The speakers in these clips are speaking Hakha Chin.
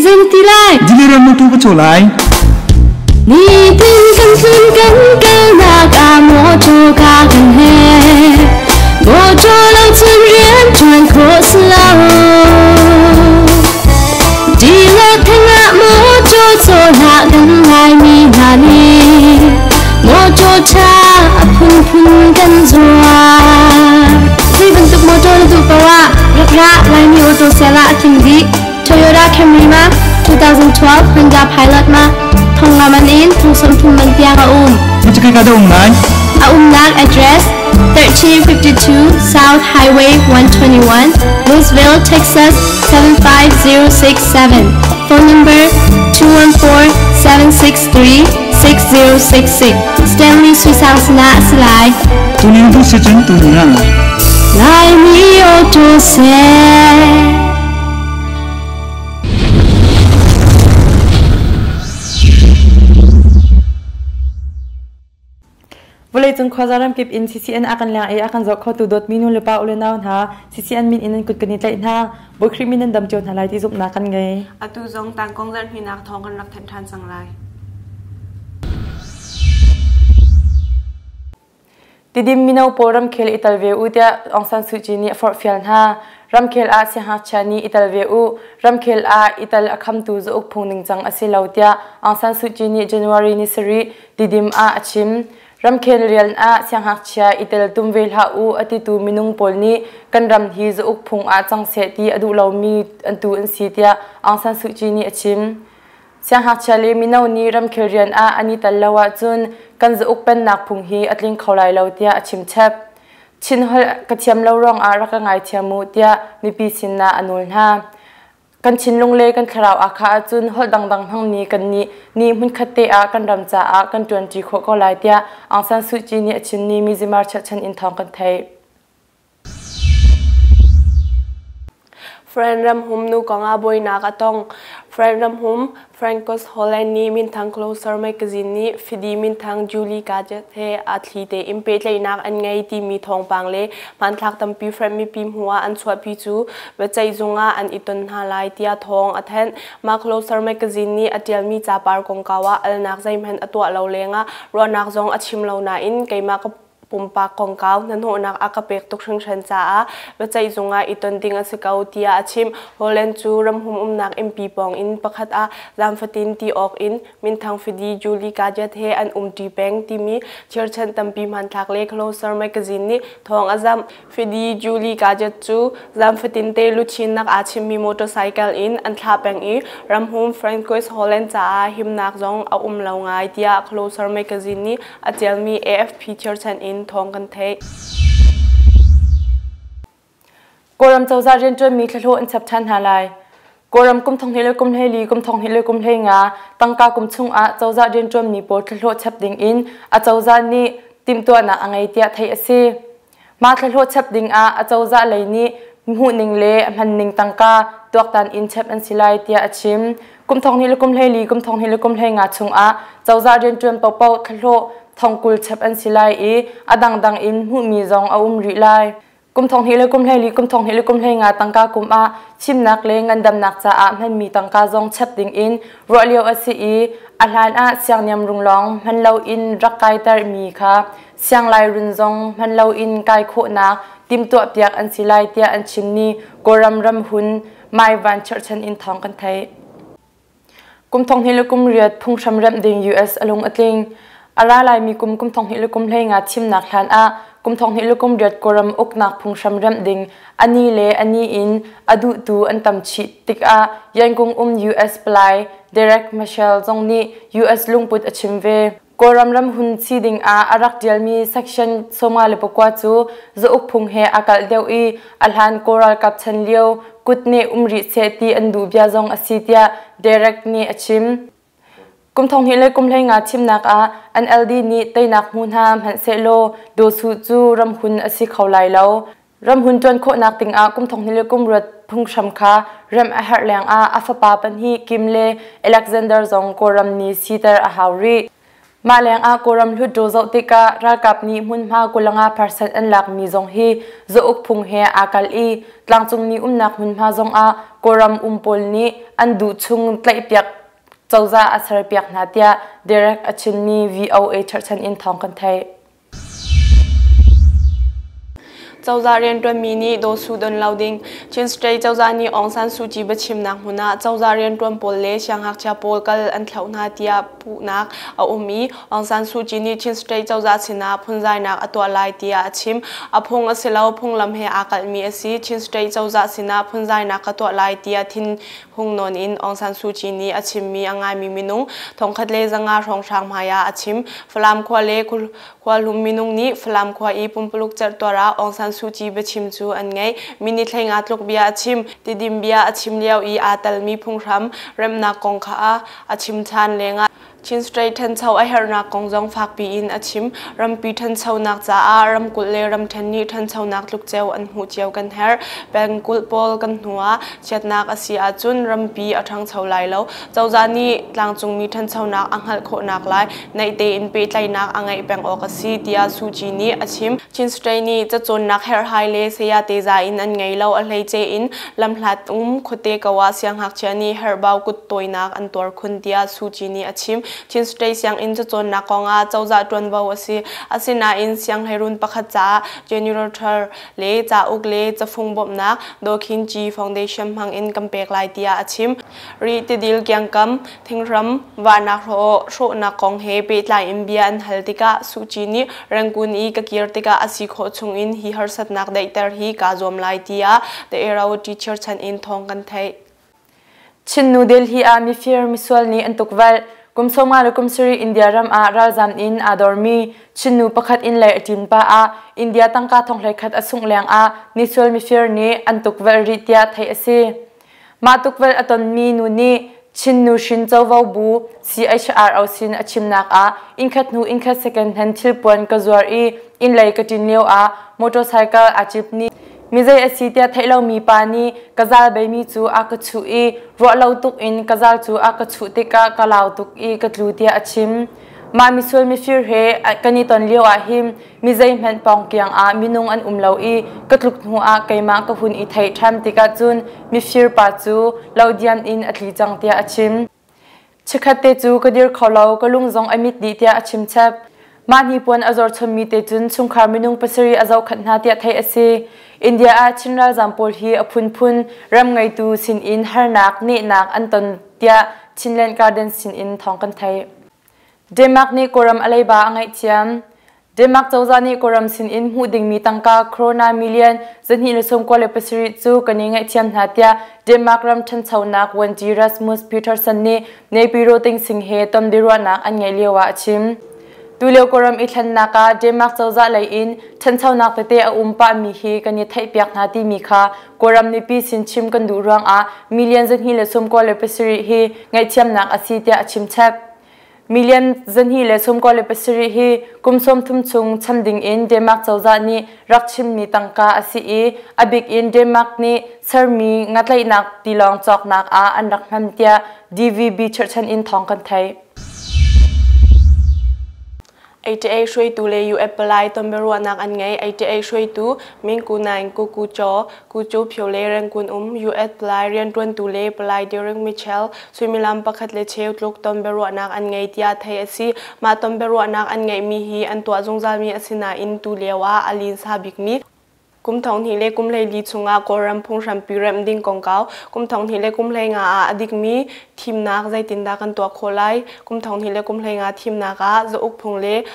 Zei na ti lai? Diliram na tu ka caw lai. Nitin kan tlun kan kalnak ah mawṭaw ka kan he. Mawṭaw lo cun rian ṭuan khawh si lo. Dila theng ah mawṭaw caw hlah kan Laimi hna nih mawṭaw ṭha a phunphun kan zuar. Zei bantuk mawṭaw na duh paoh ah rak ra Laimi Auto Sale ah a tling dih. Toyota Camry ma 2012 Honda Pilot ma thong nga man in thong 30 man tiang a um. Macakai ka da um lai? A umnak address 1352 South Highway 121, Louisville, Texas 75067. Phone number 214-763-6066. Stanley Suisang Sana Salai. Tuning tu si cun tuning ah. Laimi Auto Sale. Vawleicung khuaza ramkip in CCN a kan leng i a kan zoh khotu dawtmi nu le pa u le nau hna, CCN min in nan kut kan i tlaih hna. Bawi Khrih min nan dam cio hna lai ti zumhnak kan ngei. Atu zong tangkong zarhhninak thawng kan rak thanh ṭhan cang lai. Tidim mino pawl ramkhel i tel ve u tiah Aung San Suu Kyi nih a forhfial hna. Ramkhel ah siangngakchia nih i tel ve u. Ramkhel ah i tel a khamtu zauk phung ningcang a si lo tiah Aung San Suu Kyi nih January ni sarih Tidim ah a chim. Ramkhel rian ah siangngakchia i tel tum ve hlah u a titu minung pawl nih kan ram hi zauk phung ah cang seh ti a duh lomi an tu an si tiah Aung San Suu Kyi nih a chim. Siangngakchia le mino nih ramkhel rian ah an i tel lo ahcun kan zauk pennak phung hi a tling kho lai lo tiah a chim chap. Chin holh ka thiam lo ruangah rak ka ngaithiam u tiah mipi sinah a nawl hna. Kan thinlung le kan thlarau aa khah ahcun holh dangdang hmangmi kannih nih hmunkhat te ah kan ram caah kan ṭuanṭi khawh ko lai tiah Aung San Suu Kyi nih a chimmi Myanmar cherhchan in thawng kan theih. French ramhum nu kongah buainak a tong. French ramhum Francois Hollande nih minthang Closer magazine nih fidi minthang Julie Gadget he a thli tein pehtlaihnak an ngei timi thawngpang le hmanthlak tampi French mipi hmuh ah an chuahpi cu biaceihzung ah an i ton hna lai tiah thawng a thanh. Mah Closer magazine nih a ṭialmi capar kongkau ah alnak zeihmanh a tuah lo lengah ruahnak zong a chim lo nain keimah ka pumpak kongkau hnahnawhnak a ka pek tuk hringhran caah biaceihzung ah i ton ding a si ko tiah a chim. Holland cu ramhum umnak innpi pawng in pakhat ah zaanfatin ti awk in minthang fidi Julie Gadget he an umṭi peng timi chirchan tampi hmanthlak le Closer magazine nih thawng a zamh. Fidi Julie Gadget cu zaanfatin te luchinnak aa chimmi motorcycle in an thlah peng i ramhum Francois Holland caah himnak zong a um lo ngai tiah Closer magazine nih a ṭialmi AFP cherchan in thawng kan theih. Kawlram cozah rianṭuanmi thlahlawh an chap ṭhan hna lai. Kawlram kum thong hnih le kum 14 kum thong hnih le kum 15 tangka kum chungah cozah rianṭuanmi pawl thlahlawh chap dingin a cozah nih timhtuahnak a ngei tiah theih a si. Mah thlahlawh chap dingah a cozah lei nih hmuhning le a hmanning tangka tuaktan in chap an si lai tiah a chim. Kum thong hnih le kum 14 kum thong hnih le kum 15 chungah cozah rianṭuan paohpaoh thlahlawh thongkul chap an si lai i a dangdang in hmuhmi zong a um rih lai. Kum thong hnih le kum 14 kum thong hnih le kum 15 tangka kum ah chimnak le ngandamnak caah hmanmi tangka zong chap dingin ruah lio a si i a hlan ah siangniam runglawng hman loin rak kaitermi kha sianglairun zong hman loin kai khawhnak timhtuahpiak an si lai tiah an chimmi Kawlram ramhun Maivan cherhchan in thawng kan theih. Kum thong hnih le kum riat phunghram remh ding US a lung a tling. A ra laimi kum kum thong hnih le kum 15 thimnak hlan ah kum thong hnih le kum riat Kawlram uknak phunghram remh ding ani le ani in a duhtu an tam chih tikah Yangon um US palai Derek Mitchell zong nih US lungput a chim ve. Kawlram ramhun si dingah a rak ṭialmi section 54 cu zauk phung he a kalh deuh i a hlan Kawl ralkap chan lio kutneh um rih seh ti an duh bia zong a si tiah Derek nih a chim. Kum thong hnih le kum 15 thimnak ah NLD nih teinak hmu hna hmanhsehlaw Daw Suh cu ramhun a si kho lai lo. Ramhun ṭuan khawhnak dingah kum thong hnih le kum ruat phunghram kha remh a herh lengah a fapa pahnih Kim le Alexander zong Kawlram nih siter a hau rih. Mah lengah Kawlram Hluttaw zoh tikah ralkap nih hmunhma 25% an lakmi zong hi zauk phung he aa kalh i tlangcungmi umnak hmunhma zongah Kawlram um pawl nih an duh chung tlaihpiak cozah a serpiak hna tiah Derek a chimmi VOA cherhchan in thawng kan theih. Cozah rianṭuanmi nih Daw Su don lo ding. Chin State cozah nih Aung San Suu Kyi biachimnak hmun ah cozah rianṭuan pawl le siangngakchia pawl kal an thlauh hna tiah puhnak a um i Aung San Suu Kyi nih Chin State cozah sinah phunzainak a tuah lai tiah a chim. A phung a si lo, phunglam he aa kalhmi a si. Chin State cozah sinah phunzainak ka tuah lai tiah thinhung nawn in Aung San Suu Kyi nih a chimmi a ngaimi minung 1500 hrawnghrang hmai ah a chim. Falam khua le Khualum minung nih Falam khua i pumpuluk cerhtuar ah Aung San Suu Kyi biachim cu an ngeih. Minute 15 tluk bia a chim. Tidim bia a chim lio i aa telmi phunghram remnak kong kha a chim ṭhan lengah Chin State ṭhancho a herhnak kong zong fakpi in a chim. Rampi ṭhanchonak caah ramkulh le ramṭhen nih ṭhanchonak tlukceo an hmuh cio kan herh. Pengkulh pawl kan hnu ah chiatnak a si ahcun rampi a ṭhangcho lai lo. Cozah nih tlangcungmi ṭhanchonak a hngalh khawhnak lai naih tein pehtlaihnak a ngeih peng awk a si tiah Suu Kyi nih a chim. Chin State nih cacawnnak herhhai le sayate za in an ngei lo, a hleice in lamhlat um khuate ko ah siangngakchia nih herhbau kuttawinak an tuar khun tiah Suu Kyi nih a chim. Chin State sianginn cacawnnak kongah cozah ṭuanvo a si. Asinain sianghleirun pakhat caah generator le cauk le cafung bawmhnak Daw Khin Kyi Foundation hmang in kan pek lai tiah a chim. Rih tidil kiangkam thingram vahnak hrawhnak kong he pehtlai in bia an hal tikah Suu Kyi nih Rangoon i ka kir tikah a si khawh chungin hi harsatnak daihter hi kaa zuam lai tiah The Irrawaddy cherchan in thawng kan theih. Chin New Delhi ah mifir misual nih an tukvelh. Kum 50 le kum 70 India ram ah ralzam in aa dormi Chin nu pakhat inn lei a ṭin pah ah India tangka 1,300 a sungh lengah nisual mifir nih an tukvelh rih tiah theih a si. Mah tukvelh a tonmi nu nih Chin nuhrin covo bu CHRO sin a chimnak ah innkhat hnu innkhat second hand thilpuan ka zuar i innlei ka ṭin lio ah motorcycle aa cip ni mizei a si tiah theih lomi pa nih ka zal beimi cu a ka chuh i ruah lo tuk in ka zal cu a ka chuh tikah ka lau tuk i ka tlu tiah a chim. Mah misual mifir he kan i ton lio ah hin mi zeihmanh pawngkiang ah minung an um lo i ka tluk hnu ah keimah ka hun i theih ṭhan tikah cun mifir pa cu lo diam in a tli cang tiah a chim. Chikkhat te cu ka dir kho lo, ka lung zong a mit dih tiah a chim chap. Mah hnipuan a zorchommi te cun chungkhar minung pasarih a zohkhanh hna tiah theih a si. India ah Chin ralzaam pawl hi a phunphun ram ngeitu sinin harnak, nehnak an ton tiah Chinland Garden sinin thawng kan theih. Denmark nih Kawlram a leiba a ngaihthiam. Denmark cozah nih Kawlram sinin hmuh dingmi tangka krona million 297 cu kan i ngaihthiam hna tiah Denmark ram ṭhanchonak vuanci Rasmus Peterson nih Naypyidaw Tingsing he tonbiaruahnak an ngeih lio ah a chim. Tulio Kawlram i thlennak ah Denmark cozah lei in ṭhanchonak tete a um pahmi hi kan i theihpiak hna timi kha Kawlram mipi sin chim kan duh ruangah million 297 hi ngaihthiamnak a si tiah a chim chap. Million 297 hi kum 30 chung cham ding in Denmark cozah nih rak chimmi tangka a si i a bik in Denmark nih sermi ngatlaihnak tilawng cawknak ah an rak hman tiah DVB cherhchan in thawng kan theih. ATA hruaitu le US palai tonbiaruahnak an ngei. ATA hruaitu Min Ku Naing, Ku Ku Chaw, Ku Cu Phyo le Rangoon um US palai rianṭuantu le palai Derek Mitchell suimilam pakhat le cheu tluk tonbiaruahnak an ngei tiah theih a si. Mah tonbiaruahnak an ngeihmi hi an tuah zungzalmi a si nain tulio ah a linsa bikmi Kum 2014 chungah Kawlram phunghrampi remh ding kongkau kum 2015 ah a dikmi thimnak zeitindah kan tuah khawh lai? Kum 2015 thimnak ah zauk phung le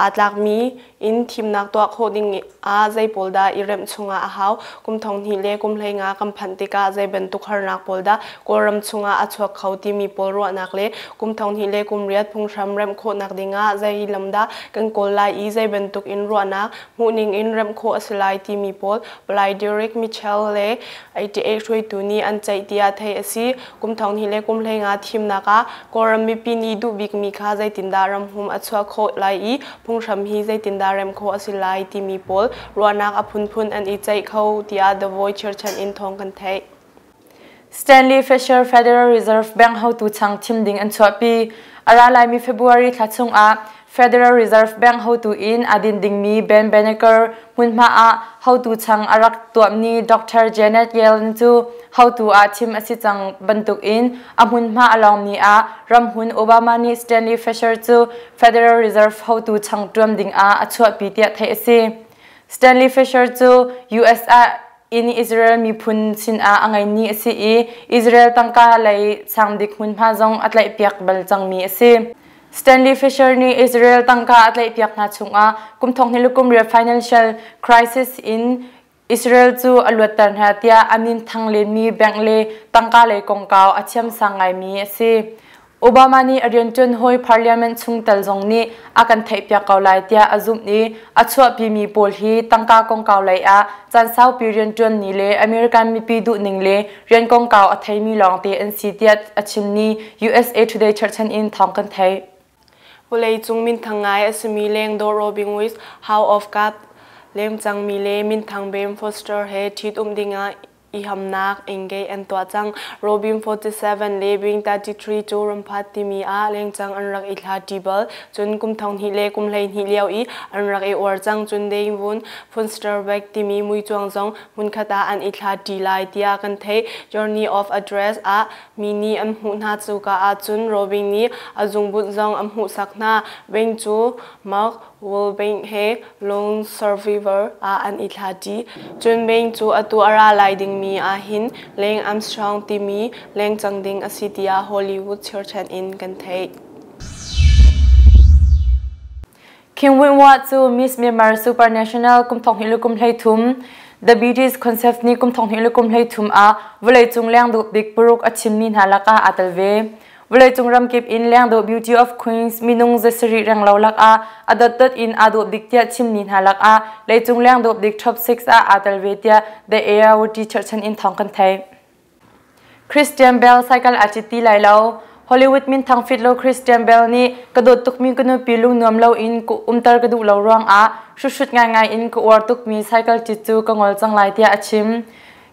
aa tlakmi in thimnak tuah khawh ding ah zei pawl dah i remh chungah a hau? Kum 2015 kan phanh tikah zei bantuk harnak pawl dah Kawlram chungah a chuak kho timi pawl ruahnak le kum 2018 phunghram remh khawhnak dingah zei lam dah kan kawl lai i zei bantuk in ruahnak hmuhning in remh khawh a si lai timi pawl Palai Derek Mitchell le ATA hruaitu nih an ceih tiah theih a si. Kum 2015 thimnak ah Kawlram mipi nih duh bikmi kha zeitindah ramhum a chuah khawh lai i phunghram hi zeitindah remh khawh a si lai timi pawl ruahnak a phunphun an i ceih kho tiah The Voice cherchan in thawng kan theih. Stanley Fisher Federal Reserve Bank hotu chang thim ding an chuahpi. A ra laimi February thla chungah Federal Reserve Bank hotu in a din dingmi Ben Bernanke hmunhma ah hotu chang a rak tuahmi Dr. Janet Yellen cu hotu ah thim a si cang bantukin a hmunhma a lawngmi ah ramhun Obama nih Stanley Fischer cu Federal Reserve hotu chang ṭuan dingah a chuahpi tiah theih a si. Stanley Fischer cu US ah in Israel miphun sinah a ngeimi a si i Israel tangka lei sangdik hmunhma zong a tlaihpiak bal cangmi a si. Stanley Fischer nih Israel tangka a tlaihpiak hna chungah kum 2008 financial crisis in Israel cu a luatter hna tiah a min thang lenmi bank le tangka lei kongkau a thiamsang ngaimi a si. Obama nih a rianṭuan hawi parliament chungtel zong nih a kan theihpiak ko lai tiah a zumh i a chuahpimi pawl hi tangka kongkau lei ah caan saupi rianṭuanmi le American mipi duhning le rian kongkau a theimi lawngte an si tiah a chimmi USA Today cherhchan in thawng kan theih. Vawleicung minthang ngai a simi lengdawh Robin West House of Cards lemcangmi le minthang Ben Foster he ṭhitum dingah i hamnak engage an tuah cang. Robin 47 le Bing 33 cu ramphat timi ah lengcang an rak i thla ṭi bal. Cun kum 12 le kum 12 lio i an rak i uar cang. Cun Dane Foster timi muicuang zong hmunkhat ah an i thla ṭi lai tiah kan theih. Journey of Address ah mi nih an hmuh hna cu ka ahcun Robin nih a zungbut zong an hmuhsak hna. Bing cu Mark Wahlberg he Lone Survivor ah an i thla ṭi. Cun Bing cu atu a ra lai dingmi ahhin Lance Armstrong timi lengcang ding a si tiah Hollywood cherhchan in kan theih. King Win cu Miss Myanmar Supranational kum 2023 The Beauty's Concept ni kum 2023 ah vawleicung lengduh bik paruk a chimmi hna lakah aa tel ve. Vawleicung ramkip in lengdawh Beauty of Queens minung 100 renglo lakah a dotdot in aa dawh bik tiah chimmi hna lakah leicung lengdawh bik top 6 ah aa tel ve tiah The Irrawaddy cherhchan in thawng kan theih. Christian Bale cycle aa cit ti lai lo. Hollywood minthang fitlo Christian Bale nih ka dawt tukmi ka nupi lungnuam loin ka umter ka duh lo ruangah hruthrut ngaingai in ka uar tukmi cycle cit cu ka ngol cang lai tiah a chim.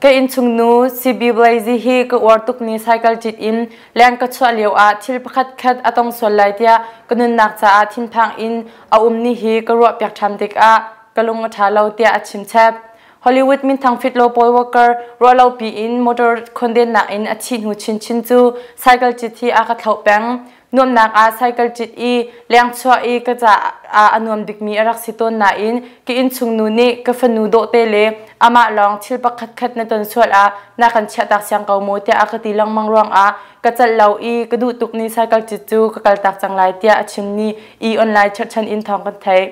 Ka innchungnu CB Blazy hi ka uar tukmi cycle cit in leng ka chuah lio ah thil pakhat khat a tong sual lai tiah ka nunnak caah thinphang in a um ni hi ka ruahpiak ṭhan tikah ka lung a ṭha lo tiah a chim chap. Hollywood minthang fitlo Paul Walker ruahlopi in motor khondennak in a thih hnu chinchin cu cycle cit hi a ka thlauh peng. Nuamnak ah cycle cit i leng chuah i ka caah a nuam bikmi a rak si tawn nain ka innchungnu nih ka fanu dawhte le amah lawng thil pakhat khat na ton sual ah na kan chiahtak siang ko maw tiah a ka ti lengmang ruangah ka celh lo i ka duh tuk ni cycle cit cu ka kaltak cang lai tiah a chim ni i online cherhchan in thawng kan theih.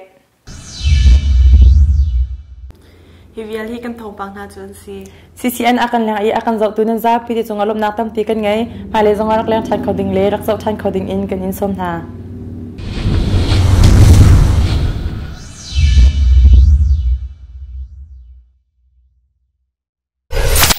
Hi vial hi kan thawngpang hna cu an si. CCN a kan leng i a kan zohtu nan zapi te cungah lawmhnak tampi kan ngei. Hmailei zongah rak leng ṭhan kho ding le rak zoh ṭhan kho ding in kan in sawm hna.